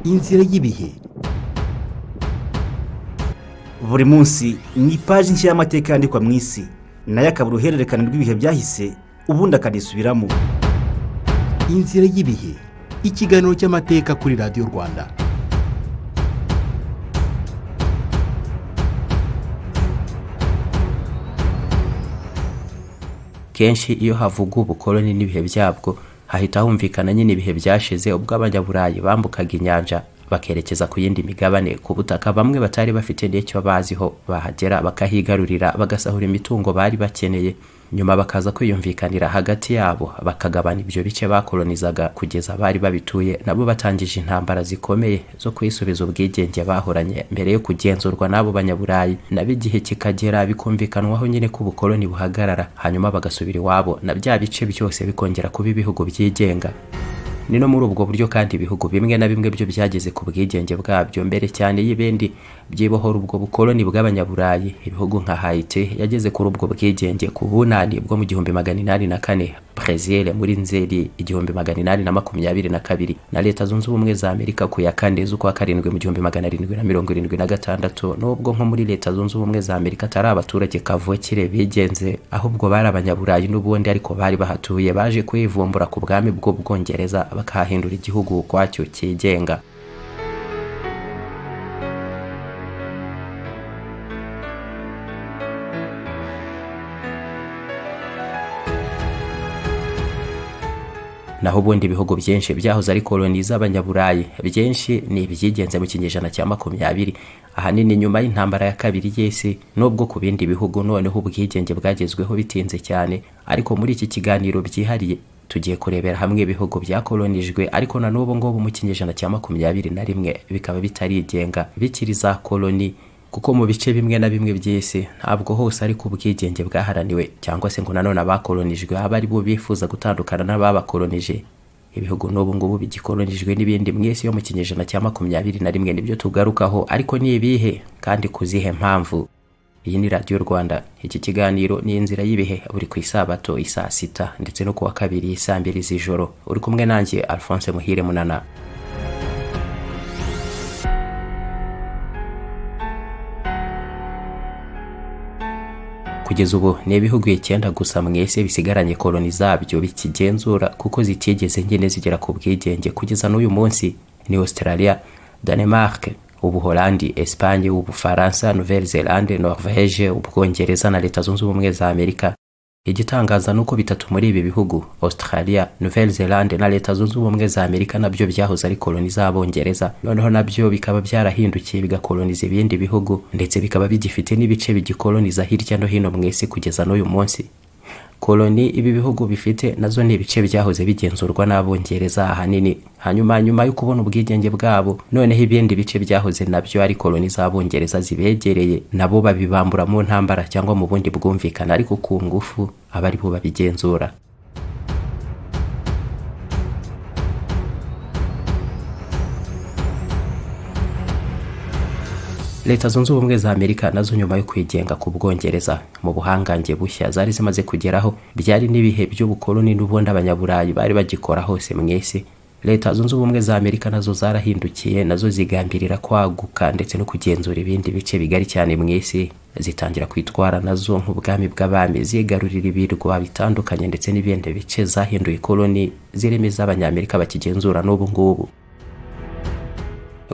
Inzira y'ibihe. Buri munsi ni ipaji nshya y'amateka yandikwa mu isi, nayo akaba uruhererekane rw'ibihe byahise, ubundi akanisubiramo. Inzira y'ibihe, ikiganiro cy'amateka kuri Radiyo Rwanda. Kenshi iyo havugwa ubukoloni n'ibihe byabwo, hahita humvikana nyine ibihe byashize ubwo Abanyaburayi bambukaga inyanja bakerekeza ku yindi migabane ku butaka bamwe batari bafite n'icyo baziho, bahagera bakahigarurira, bagasahura imitungo bari bakeneye, nyuma bakaza kwiyumvikanira hagati yabo bakagabana ibyo bice bakolonizaga, kugeza bari babituye nabo batangije intambara zikomeye zo kwisubiza ubwigenge bahoranye mbere yo kugenzurwa n'abo Banyaburayi. Nabo igihe kikagera bikumvikanwaho nyine ko ubukoloni buhagarara, hanyuma bagasubira iwabo na bya bice byose bikongera kuba ibihugu byigenga. Ni no muri ubwo buryo kandi ibihugu bimwe na bimwe byo byageze ku bwigenge bwabyo mbere cyane y'ibindi, byibohora ubwo bukoloni bw'Abanyaburayi. Ibihugu nka Haiti yageze kuri ubwo bwigenge ku bunani bwo mu 1804, Brazil muri Nzeri 1822, na Leta Zunze Ubumwe za Amerika ku ya 4 z'ukwa karindwi mu 1776, nubwo nko muri Leta Zunze Ubumwe za Amerika atari abaturage kavukire bigenze, ahubwo bari Abanyaburayi n'ubundi ariko bari bahatuye baje kwivumbura ku bwami bw'Ubwongereza, bakahindura igihugu ukwacyo cyigenga. Naho ubundi ibihugu byinshi byahoze ari koloni z'Abanyaburayi, byinshi ni ibyigenze mu kinyejana cya 20, ahanini nyuma y'intambara ya kabiri y'isi, nubwo ku bindi bihugu noneho ubwigenge bwagezweho bitinze cyane. Ariko muri iki kiganiro byihariye tugiye kurebera hamwe ibihugu byakolonijwe ariko na n'ubu ngubu mu kinyejana cya 21 bikaba bitarigenga, bikiri za koloni, kuko mu bice bimwe na bimwe by'isi ntabwo hose ariko ubwigenge bwaharaniwe, cyangwa se ngo nanone abakolonijwe abe ari bo bifuza gutandukana n'ababakolonije. Ibihugu n'ubu ngubu bigikolonijwe n'ibindi mu isi yo mu kinyejana cya 21 nibyo tugarukaho. Ariko ni ibihe kandi ku zihe mpamvu? Iyi ni Radiyo Rwanda. Iki kiganiro ni Inzira y'ibihe, buri ku isabato isaa 6 ndetse no ku wa kabiri saa 2 z'ijoro. Uri kumwe nanjye Alphonse Muhire Munana. Kugeza ubu ni ibihugu 9 gusa mu isi bisigaranye koloni zabyo bikigenzura, kuko zitigeze nyine zigera ku bwigenge kugeza n'uyu munsi. Ni Australia, Danemark, Ubuholandi, Espagne, Ubufaransa, Nouvelle Zelande, Norvege, Ubwongereza na Leta Zunze Ubumwe za Amerika. Igitangaza ni uko bitatu muri ibi bihugu, Australia, Nouvelle Zelande na Leta Zunze Ubumwe za Amerika, nabyo byahoze ari koloni z'Abongereza, noneho nabyo bikaba byarahindukiye bigakoloniza ibindi bihugu, ndetse bikaba bigifite n'ibice bigikoloniza hirya no hino mu isi kugeza n'uyu munsi. Koloni ibi bihugu bifite nazo ni ibice byahoze bigenzurwa n'Abongereza ahanini, hanyuma nyuma yo kubona ubwigenge bwabo, noneho ibindi bice byahoze nabyo ari koloni z'Abongereza zibegereye, nabo babibambura mu ntambara cyangwa mu bundi bwumvikane, ariko ku ngufu aba ari bo babigenzura. Leta Zunze Ubumwe za Amerika nazo nyuma yo kwigenga ku Bwongereza mu buhangange bushya zari zimaze kugeraho, byari n'ibihe by'ubukoloni n'ubundi Abanyaburayi bari bagikora hose mu isi. Leta Zunze Ubumwe za Amerika nazo zarahindukiye, nazo zigambirira kwaguka ndetse no kugenzura ibindi bice bigari cyane mu isi, zitangira kwitwara nazo nk'ubwami bw'abami, zigarurira ibirwa bitandukanye ndetse n'ibindi bice zahinduye koloni zirimo iz'Abanyamerika bakigenzura n'ubu ngubu.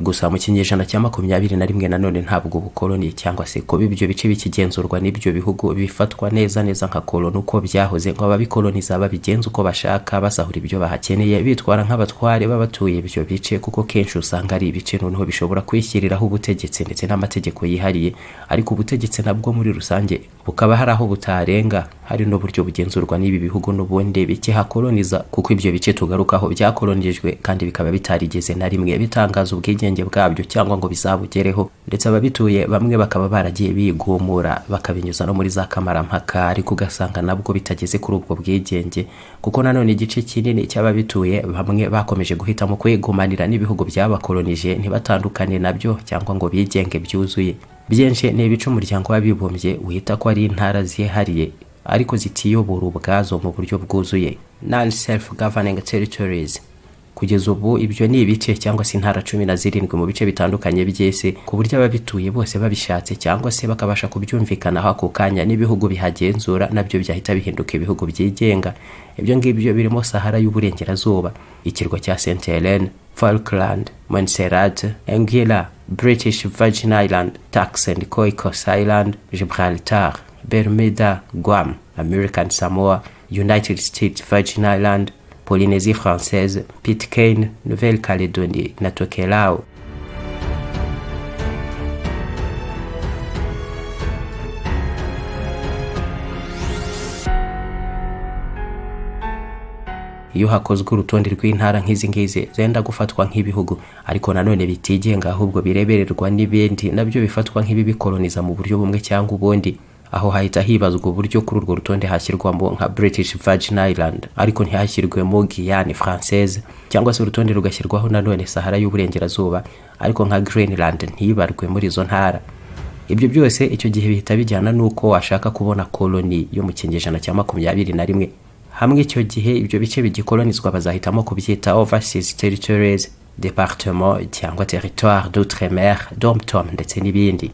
Gusa mu kinyejana cya 21 nanone ntabwo ubukoloni cyangwa se kuba ibyo bice bikigenzurwa n'ibyo bihugu bifatwa neza neza nka koloni uko byahoze, ngo ababikoloniza babigenza uko bashaka, basahura ibyo bahakeneye, bitwara nk'abatware b'abatuye ibyo bice, kuko kenshi usanga ari ibice noneho bishobora kwishyiriraho ubutegetsi ndetse n'amategeko yihariye, ariko ubutegetsi nabwo muri rusange bukaba hari aho butarenga, hari n'uburyo bugenzurwa n'ibi bihugu n'ubundi bikihakoloniza, kuko ibyo bice tugarukaho byakolonijwe kandi bikaba bitarigeze na rimwe bitangaza ubwigenge bwabyo cyangwa ngo bizabugereho, ndetse ababituye bamwe bakaba baragiye bigumura bakabinyuza no muri za kamarampaka, ariko ugasanga nabwo bitageze kuri ubwo bwigenge, kuko nanone igice kinini cy'ababituye bamwe bakomeje guhitamo kwigumanira n'ibihugu byabakolonije, ntibatandukane nabyo cyangwa ngo bigenge byuzuye. Byinshi ni ibice Umuryango w'Abibumbye wita ko ari intara zihariye ariko zitiyobora ubwazo mu buryo bwuzuye, non self governing territories. Kugeza ubu ibyo ni ibice cyangwa se intara 17 mu bice bitandukanye by'isi, ku buryo ababituye bose babishatse cyangwa se bakabasha kubyumvikanaho ako kanya n'ibihugu bihagenzura nabyo byahita bihinduka ibihugu byigenga. Ibyo ngibyo birimo Sahara y'Uburengerazuba, ikirwa cya St Helena, Falkland, Montserrat, Anguilla, British Virgin Island, Turks and Caicos Island, Gibraltar, Bermuda, Guam, American Samoa, United States Virgin Island, Polynésie Française, Pitcairn, Nouvelle-Calédonie na Tokelau. Iyo hakozwe urutonde rw'intara nk'izi ngizi zenda gufatwa nk'ibihugu ariko nanone bitigenga ahubwo birebererwa n'ibindi nabyo bifatwa nk'ibibikoloniza mu buryo bumwe cyangwa ubundi, aho hahita hibazwa uburyo kuri urwo rutonde hashyirwamo nka British Virgin Island ariko ntihashyirwemo Guyane Française, cyangwa se urutonde rugashyirwaho nanone Sahara y'Uburengerazuba ariko nka Greenland ntibarwe muri izo ntara. Ibyo byose icyo gihe bihita bijyana n'uko washaka kubona koloni yo mu kinyejana cya 21. Hamwe icyo gihe ibyo bice bigikolonizwa bazahitamo kubyita overseas territories, département cyangwa territoire d'outre-mer, dom-tom ndetse n'ibindi.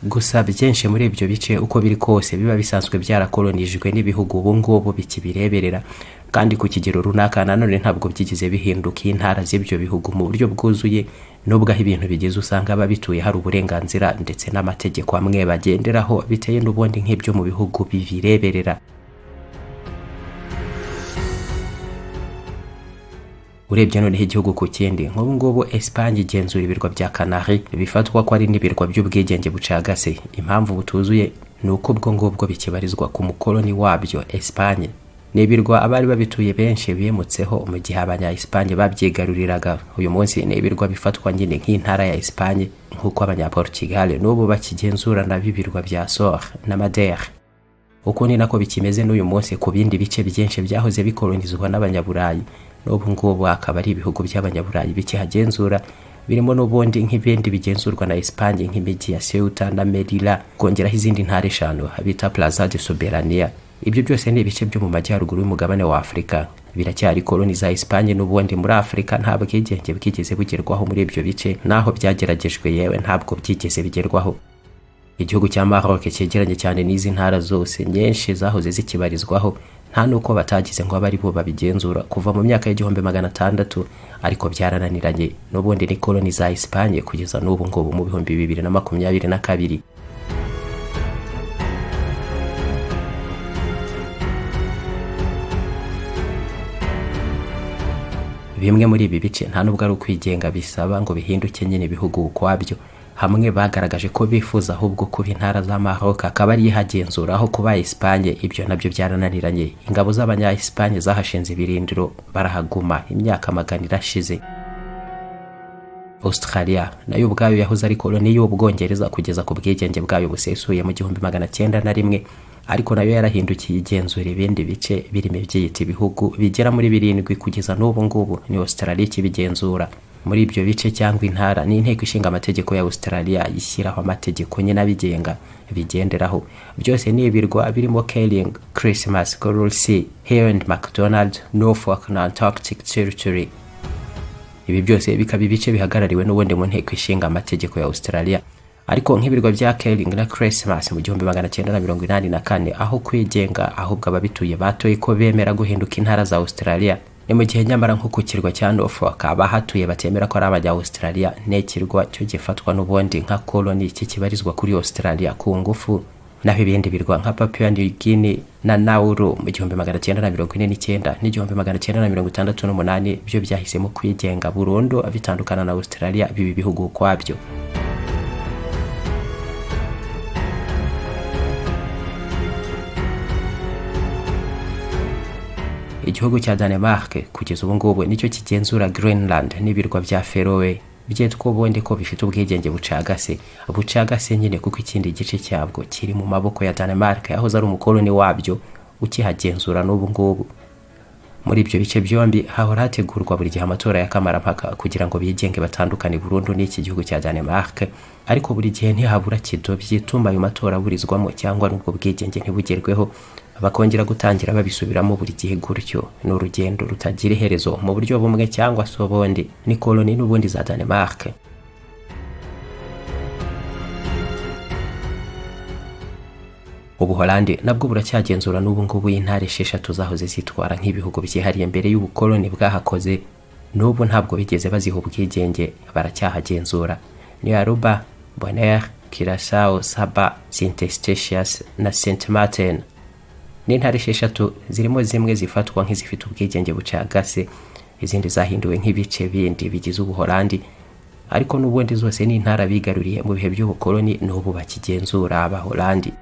Gusa byinshi muri ibyo bice uko biri kose biba bisanzwe byarakolonijwe n'ibihugu ubu ngubu bikibireberera, kandi ku kigero runaka nanone ntabwo byigeze bihinduka intara z'ibyo bihugu mu buryo bwuzuye, nubwo aho ibintu bigeze usanga ababituye hari uburenganzira ndetse n'amategeko amwe bagenderaho biteye n'ubundi nk'ibyo mu bihugu bibireberera. Urebye noneho igihugu ku kindi, nk'ubu ngubu Espagne igenzura ibirwa bya Canary bifatwa ko ari n'ibirwa by'ubwigenge bucagase. Impamvu butuzuye ni uko ubwo ngubwo bikibarizwa ku mukoloni wabyo Espagne. Ni ibirwa abari babituye benshi bimutseho mu gihe abanya Espagne babyigaruriraga. Uyu munsi ni ibirwa bifatwa nyine nk'intara ya Espagne, nk'uko abanya Portugal n'ubu bakigenzura na b'ibirwa bya Açores na Madeira. Uko ni nako bikimeze n'uyu munsi ku bindi bice byinshi byahoze bikolonizwa n'abanyaburayi, n'ubu ngubu akaba ari ibihugu by'abanyaburayi bikihagenzura, birimo n'ubundi nk'ibindi bigenzurwa na Espagne nk'imijyi ya Ceuta na Melilla, kongeraho izindi ntara 5 bita Plaza de Soberania. Ibyo byose ni ibice byo mu majyaruguru y'umugabane wa Afurika, biracyari koloni za Espagne n'ubundi muri Afurika nta bwigenge bwigeze bugerwaho muri ibyo bice, naho byageragejwe yewe ntabwo byigeze bigerwaho. Igihugu cya Maroc cyegeranye cyane n'izi ntara zose nyinshi zahoze zikibarizwaho, nta nuko batagize ngo abe bo babigenzura kuva mu myaka y'1600, ariko byarananiranye. N'ubundi ni koloni za Espagne kugeza n'ubu ngubu mu 2022. Bimwe muri ibi bice nta nubwo ari ukwigenga bisaba ngo bihinduke nyine ibihugu ukwabyo. Hamwe bagaragaje ko bifuza ahubwo kuba intara za Maroc akaba ari ihagenzura aho kuba Espagne, ibyo nabyo byarananiranye. Ingabo z'abanya Espagne zahashinze ibirindiro barahaguma imyaka 100 irashize. Australia nayo ubwayo yahoze ari koloni y'Ubwongereza kugeza ku bwigenge bwayo busesuye mu 1901, ariko nayo yarahindukiye igenzura ibindi bice birimo ibyiyita ibihugu bigera muri 7 kugeza n'ubu ngubu ni Australia ikibigenzura. Muri ibyo bice cyangwa intara ni inteko ishinga amategeko ya Australia ishyiraho amategeko nyine abigenga bigenderaho. Byose ni ibirwa birimo Keeling, Christmas, Coral Sea, Heron and McDonald, Norfolk na Antarctic Territory. Ibi byose bikaba ibice bihagarariwe n'ubundi mu nteko ishinga amategeko ya Australia. Ariko nk'ibirwa bya Keeling na Christmas mu 1984 aho kwigenga ahubwo ababituye batoye ko bemera guhinduka intara za Australia. Ni mu gihe nyamara nko ku kirwa cya Norfolk abahatuye batemera ko ari abanya Australia, n'ikirwa cyo gifatwa n'ubundi nka koloni kikibarizwa kuri Australia ku ngufu. Naho ibindi birwa nka Papua New Guinea na Nauru mu 1949 n'1968 byo byahisemo kwigenga burundu bitandukana na Australia biba ibihugu ukwabyo. Igihugu cya Denmark kugeza ubu ngubu nicyo kigenzura Greenland n'ibirwa bya Faroe byitwa ubundi ko bifite ubwigenge bucagase nyine, kuko ikindi gice cyabwo kiri mu maboko ya Denmark yahoze ari umukoloni wabyo ukihagenzura n'ubu ngubu. Muri ibyo bice byombi hahora hategurwa buri gihe amatora ya kamarampaka kugira ngo bigenge batandukane burundu n'iki gihugu cya Denmark, ariko buri gihe ntihabura kidobyi ituma ayo matora aburizwamo cyangwa n'ubwo bwigenge ntibugerweho, bakongera gutangira babisubiramo buri gihe gutyo. Ni urugendo rutagira iherezo mu buryo bumwe cyangwa se ubundi. Ni koloni n'ubundi za Denmark. Ubuholandi nabwo buracyagenzura n'ubu ngubu intara 6 zahoze zitwara nk'ibihugu byihariye mbere y'ubukoloni bwahakoze. N'ubu ntabwo bigeze baziha ubwigenge, baracyahagenzura. Ni Aruba, Bonaire, Curaçao, Saba, Saint Eustatius na Saint Martin. Ni intara 6 zirimo zimwe zifatwa nk'izifite ubwigenge bucagase, izindi zahinduwe nk'ibice bindi bigize Ubuholandi, ariko n'ubundi zose ni intara bigaruriye mu bihe by'ubukoloni n'ubu bakigenzura Abaholandi.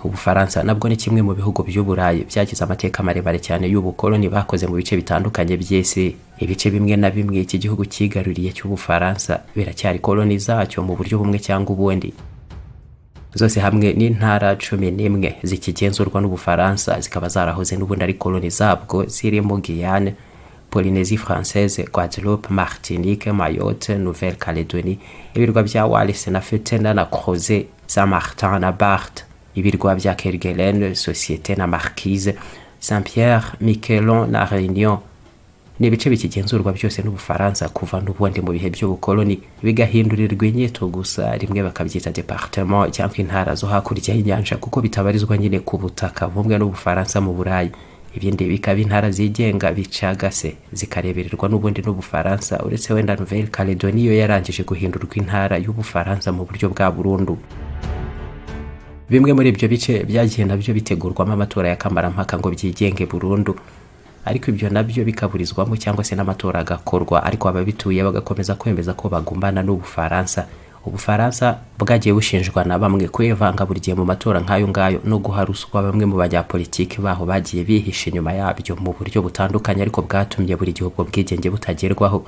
Ubufaransa nabwo ni kimwe mu bihugu by'Uburayi byagize amateka maremare cyane y'ubukoloni bakoze mu bice bitandukanye by'isi. Ibice bimwe na bimwe iki gihugu cyigaruriye cy'Ubufaransa biracyari koloni zacyo mu buryo bumwe cyangwa ubundi. Zose hamwe n'intara 11 zikigenzurwa n'Ubufaransa, zikaba zarahoze n'ubundi ari koloni zabwo, zirimo Guyane, Polynésie Française, Guadeloupe, Martinique, Mayotte, Nouvelle-Calédonie, ibirwa bya Wallis na Futuna na Crozet, Saint-Martin na Barth, ibirwa bya Kerguelen, Société na Marquise, Saint-Pierre, Miquelon na Réunion. Ni ibice bikigenzurwa byose n'Ubufaransa kuva n'ubundi mu bihe by'ubukoloni, bigahindurirwa inyito gusa, rimwe bakabyita département cyangwa intara zo hakurya y'inyanja kuko bitabarizwa nyine ku butaka bumwe n'Ubufaransa mu Burayi, ibindi bikaba intara zigenga bicagase zikarebererwa n'ubundi n'Ubufaransa, uretse wenda Nouvelle-Calédonie yo yarangije guhindurwa intara y'Ubufaransa mu buryo bwa burundu. Bimwe muri ibyo bice byagiye nabyo bitegurwamo amatora ya kamarampaka ngo byigenge burundu, ariko ibyo nabyo bikaburizwamo cyangwa se n'amatora agakorwa, ariko ababituye bagakomeza kwemeza ko bagumana n'Ubufaransa. Ubufaransa bwagiye bushinjwa na bamwe kwivanga buri gihe mu matora nk'ayo ngayo no guha ruswa bamwe mu banyapolitiki baho bagiye bihisha inyuma yabyo mu buryo butandukanye, ariko bwatumye buri gihe ubwo bwigenge butagerwaho.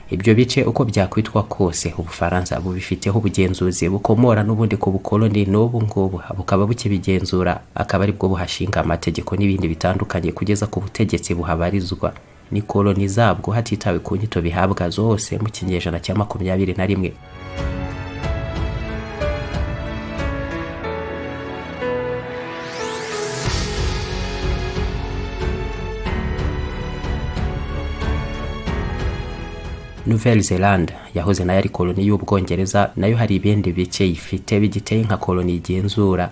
Ibyo bice uko byakwitwa kose Ubufaransa bubifiteho ubugenzuzi bukomora n'ubundi ku bukoloni n'ubu ngubu bukaba bukibigenzura, akaba aribwo buhashinga amategeko n'ibindi bitandukanye kugeza ku butegetsi buhabarizwa. Ni koloni zabwo hatitawe ku nyito bihabwa zose mu kinyejana cya 21. Nouvelle-Zélande yahoze nayo ari koloni y'Ubwongereza, nayo hari ibindi bice ifite bigiteye nka koloni igenzura.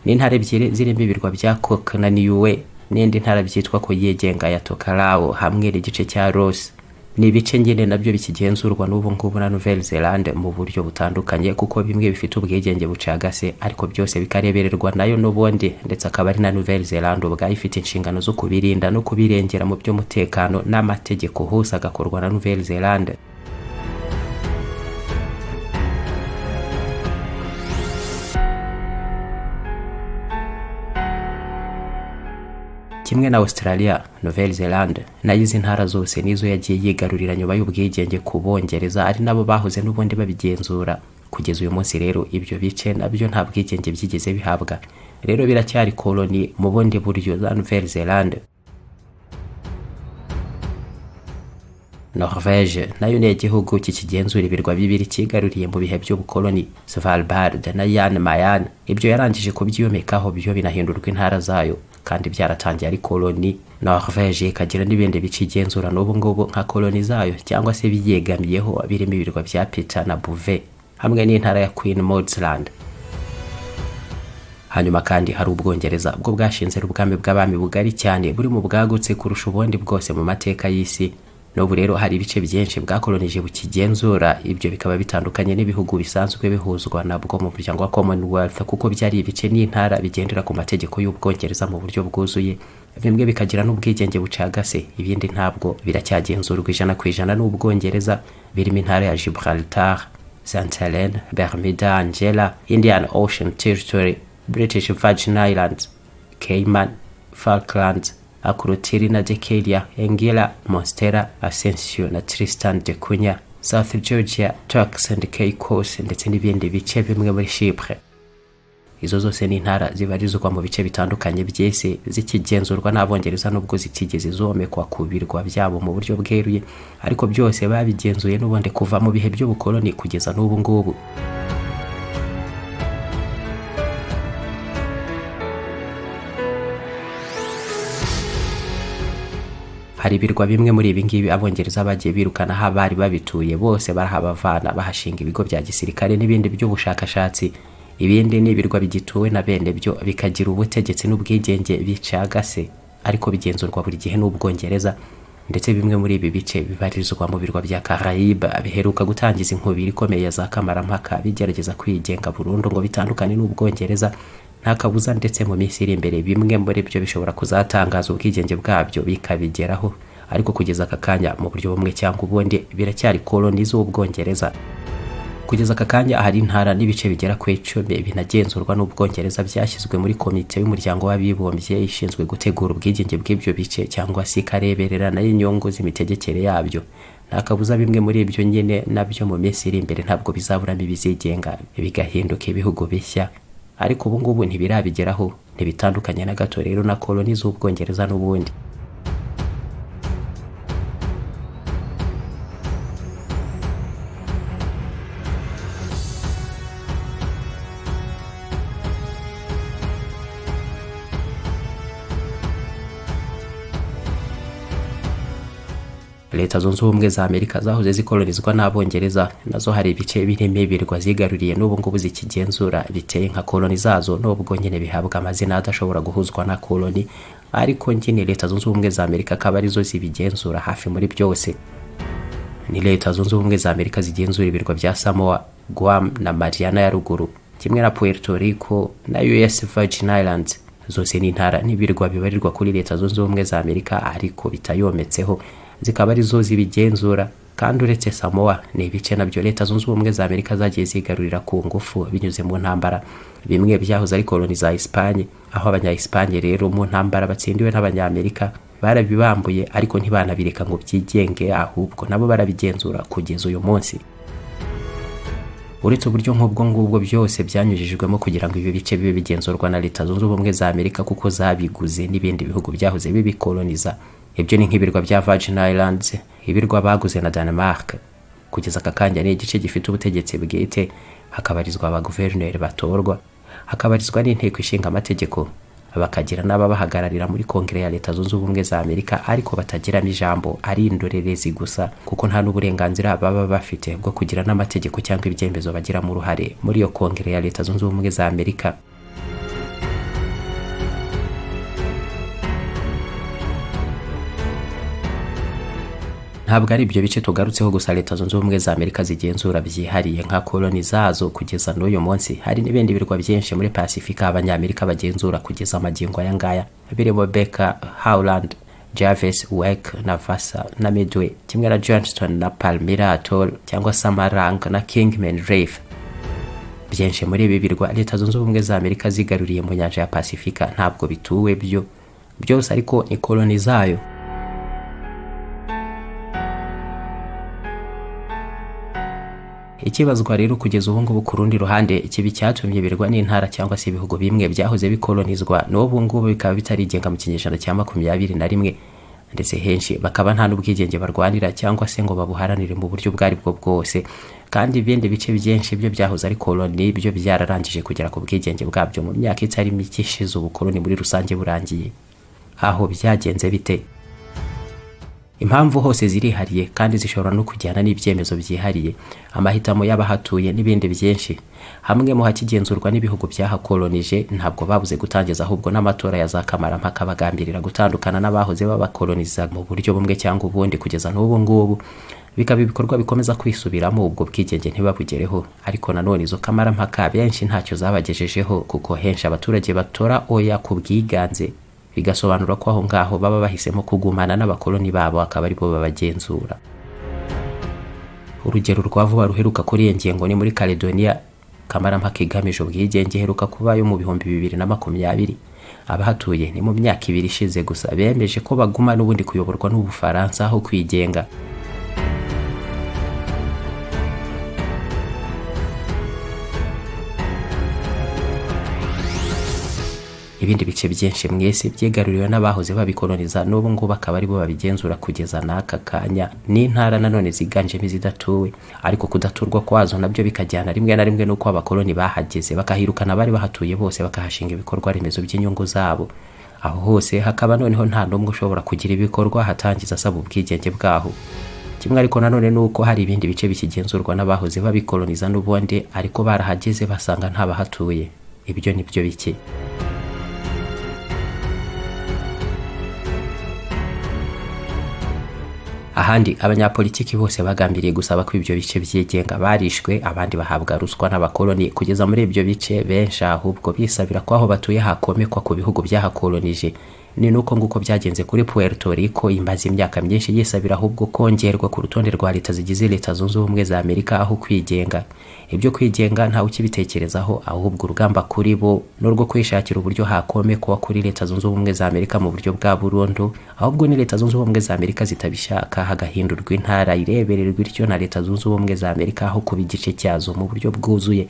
Ni intara 2 zirimo ibirwa bya Cook na Niue n'indi ntara byitwa ko yigenga ya Tokelau hamwe n'igice cya Ross. Ni ibice nyine nabyo bikigenzurwa n'ubu ngubu na Nouvelle-Zélande mu buryo butandukanye, kuko bimwe bifite ubwigenge bucagase ariko byose bikarebererwa nayo n'ubundi, ndetse akaba ari na Nouvelle-Zélande ubwayo ifite inshingano zo kubirinda no kubirengera mu by'umutekano n'amategeko hose agakorwa na Nouvelle-Zélande. Kimwe na Australia, Nouvelle-Zélande nayo izi ntara zose nizo yagiye yigarurira nyuma y'ubwigenge ku Bongereza, ari nabo bahoze n'ubundi babigenzura. Kugeza uyu munsi rero ibyo bice nabyo nta bwigenge byigeze bihabwa, rero biracyari koloni mu bundi buryo za Nouvelle-Zélande. Norvège nayo ni igihugu kikigenzura ibirwa bibiri cyigaruriye mu bihe by'ubukoloni, Svalbard na Jan Mayen. Ibyo yarangije kubyiyomekaho byo binahindurwa intara zayo, kandi byaratangiye ari koloni. Norvège ikagira n'ibindi bice igenzura n'ubu ngubu nka koloni zayo cyangwa se biyegamiyeho, birimo ibirwa bya Peter na Bouvet hamwe n'intara ya Queen Maud's Land. Hanyuma kandi hari Ubwongereza bwo bwashinze ubwami bw'abami bugari cyane, buri mu bwagutse kurusha ubundi bwose mu mateka y'isi. N'ubu rero hari ibice byinshi bwakolonije bukigenzura, ibyo bikaba bitandukanye n'ibihugu bisanzwe bihuzwa nabwo mu muryango wa Commonwealth, kuko byari ibice n'intara bigendera ku mategeko y'Ubwongereza mu buryo bwuzuye, bimwe bikagira n'ubwigenge bucagase, ibindi ntabwo, biracyagenzurwa 100% n'Ubwongereza, birimo intara ya Gibraltar, St Helena, Bermuda, Angela, Indian Ocean Territory, British Virgin Islands, Cayman, Falklands, Akrotiri na Dhekelia, Anguilla, Montserrat, Ascension na Tristan da Cunha, South Georgia, Turks and Caicos ndetse n'ibindi bice bimwe muri Chypre. Izo zose ni intara zibarizwa mu bice bitandukanye by'isi zikigenzurwa n'Abongereza, nubwo zitigeze zomekwa ku birwa byabo mu buryo bweruye, ariko byose babigenzuye n'ubundi kuva mu bihe by'ubukoloni kugeza n'ubu ngubu. Hari ibirwa bimwe muri ibi ngibi Abongereza bagiye birukana aho abari babituye bose barahabavana, bahashinga ibigo bya gisirikare n'ibindi by'ubushakashatsi. Ibindi ni ibirwa bigituwe na bene byo bikagira ubutegetsi n'ubwigenge bicagase, ariko bigenzurwa buri gihe n'Ubwongereza. Ndetse bimwe muri ibi bice bibarizwa mu birwa bya Caraïbe biheruka gutangiza inkubiri ikomeye za kamarampaka bigerageza kwigenga burundu ngo bitandukane n'Ubwongereza. Nta kabuza ndetse mu minsi iri imbere bimwe muri byo bishobora kuzatangaza ubwigenge bwabyo bikabigeraho, ariko kugeza aka kanya mu buryo bumwe cyangwa ubundi biracyari koloni z'Ubwongereza. Kugeza aka kanya hari intara n'ibice bigera ku 10 binagenzurwa n'Ubwongereza byashyizwe muri komite y'umuryango w'abibumbye ishinzwe gutegura ubwigenge bw'ibyo bice cyangwa se ikareberera nayo inyungu z'imitegekere yabyo. Nta kabuza bimwe muri ibyo nyine nabyo mu minsi iri imbere ntabwo bizaburamo ibizigenga bigahinduka ibihugu bishya, ariko ubu ngubu ntibirabigeraho. Ntibitandukanye na gato rero na koloni z'Ubwongereza n'ubundi. Leta Zunze Ubumwe za Amerika zahoze zikolonizwa n'Abongereza nazo hari ibice birimo ibirwa zigaruriye n'ubu ngubu zikigenzura biteye nka koloni zazo, nubwo nyine bihabwa amazina adashobora guhuzwa na koloni, ariko nyine Leta Zunze Ubumwe za Amerika akaba arizo zibigenzura hafi muri byose. Ni Leta Zunze Ubumwe za Amerika zigenzura ibirwa bya Samoa, Guam na Mariana ya Ruguru, kimwe na Puerto Rico na US Virgin Islands. Zose ni intara n'ibirwa bibarirwa kuri Leta Zunze Ubumwe za Amerika ariko bitayometseho, zikaba arizo zibigenzura. Kandi uretse Samoa ni ibice nabyo Leta Zunze Ubumwe za Amerika zagiye zigarurira ku ngufu binyuze mu ntambara. Bimwe byahoze ari koloni za Espagne, aho abanya-Espagne rero mu ntambara batsindiwe n'Abanyamerika barabibambuye, ariko ntibanabireka ngo byigenge, ahubwo nabo barabigenzura kugeza uyu munsi. Uretse uburyo nk'ubwo ngubwo byose byanyujijwemo kugira ngo ibi bice bibe bigenzurwa na Leta Zunze Ubumwe za Amerika kuko zabiguze n'ibindi bihugu byahoze bibikoloniza. Ibyo ni nk'ibirwa bya Virgin Islands, ibirwa baguze na Denmark. Kugeza aka kanya ni igice gifite ubutegetsi bwite, hakabarizwa abaguverineri batorwa, hakabarizwa n'inteko ishinga amategeko, bakagira n'ababahagararira muri Kongere ya Leta Zunze Ubumwe za Amerika, ariko batagiramo ijambo, ari indorerezi gusa, kuko nta n'uburenganzira baba bafite bwo kugira n'amategeko cyangwa ibyemezo bagiramo uruhare muri iyo Kongere ya Leta Zunze Ubumwe za Amerika. Ntabwo ari ibyo bice tugarutseho gusa Leta Zunze Ubumwe za Amerika zigenzura byihariye nka koloni zazo kugeza n'uyu munsi. Hari n'ibindi birwa byinshi muri Pasifika Abanyamerika bagenzura kugeza amagingo aya ngaya, birimo Baker, Howland, Jarvis, Wake na Vasa na Midway, kimwe na Johnston na Palmyra Atoll cyangwa Samarang na Kingman Reef. Byinshi muri ibi birwa Leta Zunze Ubumwe za Amerika zigaruriye mu nyanja ya Pasifika ntabwo bituwe byo byose, ariko ni koloni zayo. Ikibazwa rero kugeza ubu ngubu ku rundi ruhande, ikibi cyatumye ibirwa n'intara cyangwa se ibihugu bimwe byahoze bikolonizwa n'ubu ngubu bikaba bitarigenga mu kinyejana cya 21, ndetse henshi bakaba nta n'ubwigenge barwanira cyangwa se ngo babuharanire mu buryo ubwo ari bwo bwose. Kandi ibindi bice byinshi byo byahoze ari koloni byo byararangije kugera ku bwigenge bwabyo mu myaka itari mike ishize ubukoloni muri rusange burangiye. Aho byagenze bite? Impamvu hose zirihariye kandi zishobora no kujyana n'ibyemezo byihariye, amahitamo y'abahatuye n'ibindi byinshi. Hamwe mu hakigenzurwa n'ibihugu byahakolonije ntabwo babuze gutangiza ahubwo n'amatora ya za kamarampaka bagambirira gutandukana n'abahoze babakoloniza mu buryo bumwe cyangwa ubundi kugeza n'ubu ngubu, bikaba ibikorwa bikomeza kwisubiramo ubwo bwigenge ntibabugereho. Ariko nanone izo kamarampaka benshi ntacyo zabagejejeho, kuko henshi abaturage batora oya ku bwiganze, bigasobanura ko aho ngaho baba bahisemo kugumana n'abakoloni babo akaba aribo babagenzura. Urugero rwa vuba ruheruka kuri iyi ngingo ni muri Caledonia. Kamarampaka igamije ubwigenge iheruka kubayo mu 2020. Abahatuye ni mu myaka 2 ishize gusa bemeje ko baguma n'ubundi kuyoborwa n'Ubufaransa aho kwigenga. Ibindi bice byinshi mwese byigaruriwe n'abahoze babikoloniza, n'ubu ngubu akaba aribo babigenzura kugeza n'aka kanya. N'intara nanone ziganjemo izidatuwe, ariko kudaturwa kwazo nabyo bikajyana rimwe na rimwe n'uko abakoloni bahageze bakahirukana abari bahatuye bose, bakahashinga ibikorwa remezo by'inyungu zabo. Aho hose hakaba noneho nta n'umwe ushobora kugira ibikorwa hatangiza asaba ubwigenge bwaho. Kimwe ariko nanone nuko hari ibindi bice bikigenzurwa n'abahoze babikoloniza n'ubundi, ariko barahageze basanga nta bahatuye. Ibyo ni byo bike. Ahandi abanyapolitiki bose bagambiriye gusaba ko ibyo bice byigenga barishwe, abandi bahabwa ruswa n'abakoloni. Kugeza muri ibyo bice benshi ahubwo bisabira ko aho batuye hakomekwa ku bihugu byahakolonije. Ni nuko nguko byagenze kuri Puerto Rico, imaze imyaka myinshi yisabira ahubwo kongerwa ku rutonde rwa leta zigize Leta Zunze Ubumwe za Amerika aho kwigenga. Ibyo kwigenga ntawe ukibitekerezaho, ahubwo urugamba kuri bo n'urwo kwishakira uburyo hakomekwa kuri Leta Zunze Ubumwe za Amerika mu buryo bwa burundu. Ahubwo ni Leta Zunze Ubumwe za Amerika zitabishaka, hagahindurwa intara irebererwa ityo na Leta Zunze Ubumwe za Amerika aho kuba igice cyazo mu buryo bwuzuye.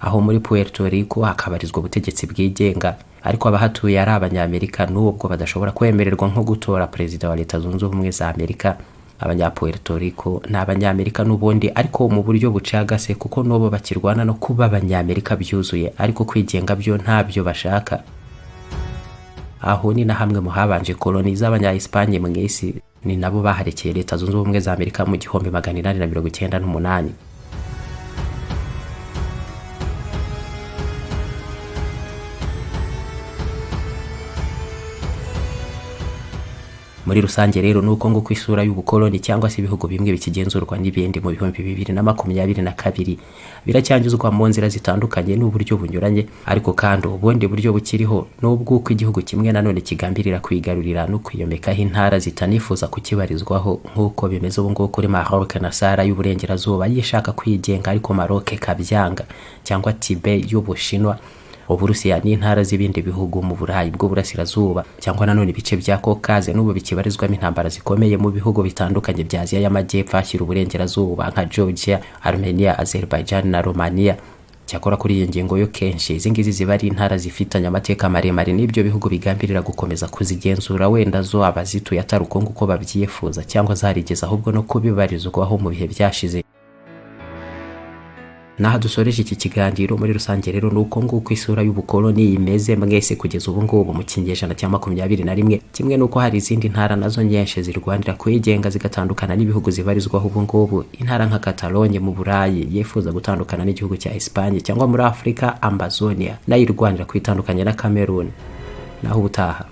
Aho muri Puerto Rico hakabarizwa ubutegetsi bwigenga, ariko abahatuye ari abanyamerika n'ubwo badashobora kwemererwa nko gutora perezida wa Leta Zunze Ubumwe za Amerika. Abanyapuerto Rico ni abanyamerika n'ubundi, ariko mu buryo bucagase, kuko n'ubo bakirwana no kuba abanyamerika byuzuye, ariko kwigenga byo ntabyo bashaka. Aho ni na hamwe mu habanje koloni z'abanya-Espagne mu isi, ni nabo baharekeye Leta Zunze Ubumwe za Amerika mu 1898. Muri rusange rero nuko nguko isura y'ubukoloni cyangwa se ibihugu bimwe bikigenzurwa n'ibindi mu 2022 biracyangizwa mu nzira zitandukanye n'uburyo bunyuranye. Ariko kandi ubundi buryo bukiriho n'ubw'uko igihugu kimwe nanone kigambirira kwigarurira no kwiyomekaho intara zitanifuza kukibarizwaho, nk'uko bimeze ubu ngubu kuri Maroc na Sahara y'Uburengerazuba yishaka kwigenga ariko Maroc kabyanga, cyangwa Tibet y'Ubushinwa, Uburusiya n'intara z'ibindi bihugu mu Burayi bw'Uburasirazuba, cyangwa nanone ibice bya Caucase n'ubu bikibarizwamo intambara zikomeye mu bihugu bitandukanye bya Aziya y'Amajyepfo ashyira Uburengerazuba nka Georgia, Armenia, Azerbaijan na Romania. Cyakora kuri iyi ngingo yo kenshi izi ngizi ziba ari intara zifitanye amateka maremare n'ibyo bihugu bigambirira gukomeza kuzigenzura, wenda zo abazituye atari uko nguko babyifuza cyangwa zarigeze ahubwo no kubibarizwaho mu bihe byashize. Naha dusoreje iki kiganiro. Muri rusange rero nuko nguko isura y'ubukoloni imeze mwese kugeza ubu ngubu mu kinyejana cya 21, kimwe nuko hari izindi ntara nazo nyinshi zirwanira kwigenga zigatandukana n'ibihugu zibarizwaho ubu ngubu. Intara nka Catalogne mu Burayi yifuza gutandukana n'igihugu cya Espagne, cyangwa muri Afurika Ambazonia nayo irwanira kwitandukanya na Cameroon. Naho ubutaha.